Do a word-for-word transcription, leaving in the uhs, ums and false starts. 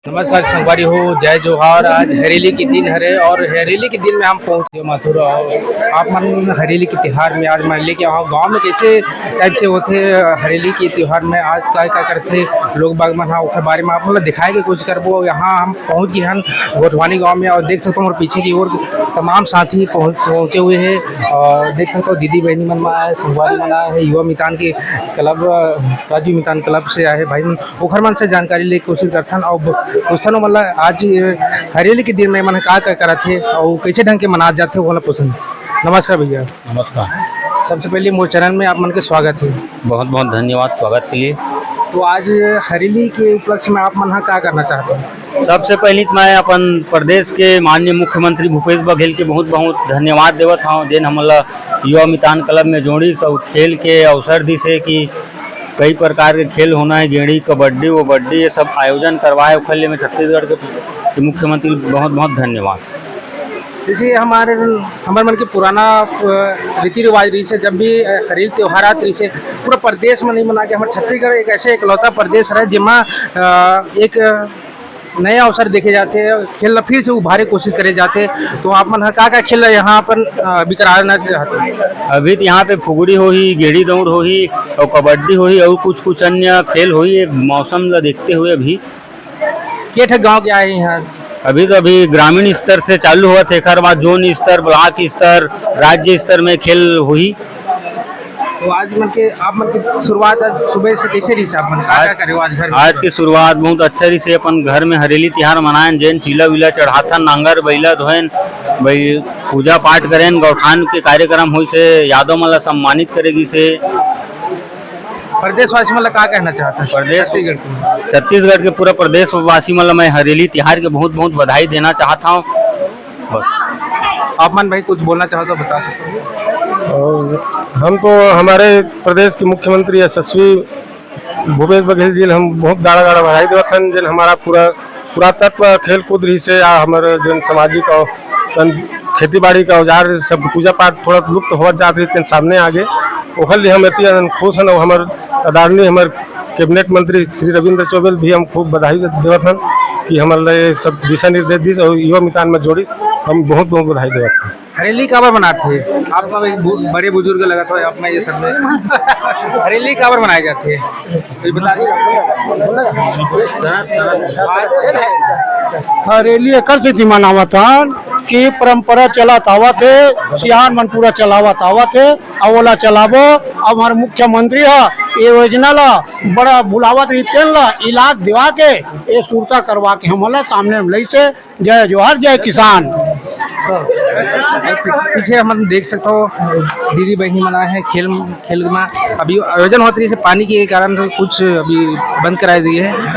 नमस्कार संगवारी हो, जय जोहार। आज हरेली के दिन हरे और हरेली के दिन में हम पहुंच गए मथुरा। और आप मन हरेली के तिहार में आज मान ले कि वहाँ गाँव में कैसे टाइप से होथे हरेली के तिहार में, आज का का करथे लोग बाग मन ह, ओकर बारे में आप मन ल दिखाए के कोशिश करबो। यहाँ हम पहुँच गए हन गोठवानी गाँव में और देख सकते हो मोर पीछे की ओर तमाम साथी पहुँच पहुँचे हुए हैं। और देख सकते हो दीदी बहनी मन आए, संगवारी मन आए हैं, युवा मितान के क्लब, राजू मितान क्लब से आए हैं भाई मन, ओखर मन से जानकारी लेके कोशिश करथन और ब-, पूछथन ओमन ला आज, अ, हरेली के दिन में मन का का करत हे और कैसे ढंग के मनात जाथे, ओला पूछन। नमस्कार भैया। नमस्कार। सबसे पहले मोर चैनल में आप मन के स्वागत है। बहुत बहुत धन्यवाद स्वागत के लिए। तो आज हरेली के उपलक्ष्य में आप मन ह का करना चाहते हो? सबसे पहले तो मैं अपन प्रदेश के माननीय मुख्यमंत्री भूपेश बघेल के बहुत बहुत धन्यवाद देवत हूँ, जेन हमला युवा मितान क्लब में जोड़िस और खेल के अवसर दिस हे कि कई प्रकार के खेल होना है, गेड़ी, कबड्डी वबड्डी, ये सब आयोजन करवाए, ओखर लिए मैं छत्तीसगढ़ के, के मुख्यमंत्री बहुत बहुत धन्यवाद। जैसे हमारे, हमारे मन के पुराना, अ, रीति रिवाज रहिस हे, जब भी, अ, हरेली त्योहार आत रहिस हे, पूरा प्रदेश में नहीं मना के, हमारे छत्तीसगढ़ एक ऐसे इकलौता प्रदेश है जेमा, अ, एक नया अवसर देखे जाथे, खेल ला फिर से उभारे कोशिश करे जाथे। तो आप मन ह का का खेल ला यहाँ अपन, अ, विकराना चाहते हैं? अभी तो यहाँ पे फुगड़ी होही, गेड़ी दौड़ होही और कबड्डी होही और कुछ कुछ अन्य खेल होही, ये मौसम ला देखते हुए अभी। के ठे गाँव के आए हैं यहाँ? अभी तो अभी ग्रामीण स्तर से चालू होवत हे, एकर बाद जोन स्तर, ब्लॉक स्तर, राज्य स्तर में खेल होही। तो आज मन के, आप मन के शुरुआत आज सुबह से कैसे रहिस? आप मन का, आज, का करे हो आज घर में? आज के शुरुआत बहुत अच्छा रहिस हे। अपन घर में हरेली तिहार मनाएन, जेन चीला वीला चढ़ाथन, नांगर बइला धोएन, भाई पूजा पाठ करेन, गौठान के कार्यक्रम होइस हे, यादव मन ला सम्मानित करे गिस हे। प्रदेशवासी मन ला का कहना चाहत हे? प्रदेश, छत्तीसगढ़ के। छत्तीसगढ़ के पूरा प्रदेशवासी मन ला मैं हरेली तिहार के बहुत बहुत बधाई देना चाहत हूँ। बस। आप मन भाई कुछ बोलना चाहो तो बता सकते हो। और हम तो हमारे प्रदेश के मुख्यमंत्री यशस्वी भूपेश बघेल जी ल हम बहुत गाड़ा गाड़ा बधाई देवत हन, जेन हमारा पूरा पुरातत्व खेल कूद रहिस हे या हमर जेन सामाजिक और तन-, खेती बाड़ी का औजार सब पूजा पाठ थोड़ा लुप्त होवत जात रहिस, तेन सामने आगे, ओखर लिए हम अति आनंद खुश हन और हमर आदरणीय हमर कैबिनेट मंत्री श्री रविंद्र चौबे ल भी हम खूब बधाई देवत हन कि हमर ला ये सब दिशा निर्देश दिस और युवा मितान में जोड़ी, हम बहुत बहुत बधाई देवत हन। हरेली काबर मनाथे? आप मन एक बु-, बड़े बुजुर्ग लगत हो आप मन ये सब में। हरेली काबर मनाए जाथे? कोई बता दे। हरेली एकर सेती मनावत हन कि परंपरा चलत आवत हे, सियान मन पूरा चलावत आवत हे, अउ ओला चलाबो। अब हमारे मुख्यमंत्री ह ये योजना ला बड़ा बुलावत रहिस तेन ला इलाज दिवा के ये सुरता करवा के हमन ला सामने में लइसे। जय जोहार, जय किसान। पीछे हम देख सकते हो दीदी बहनी मन आए हैं खेल, खेल में अभी आयोजन होत रहिस हे, पानी के कारण कुछ अभी बंद कराए दिए हैं।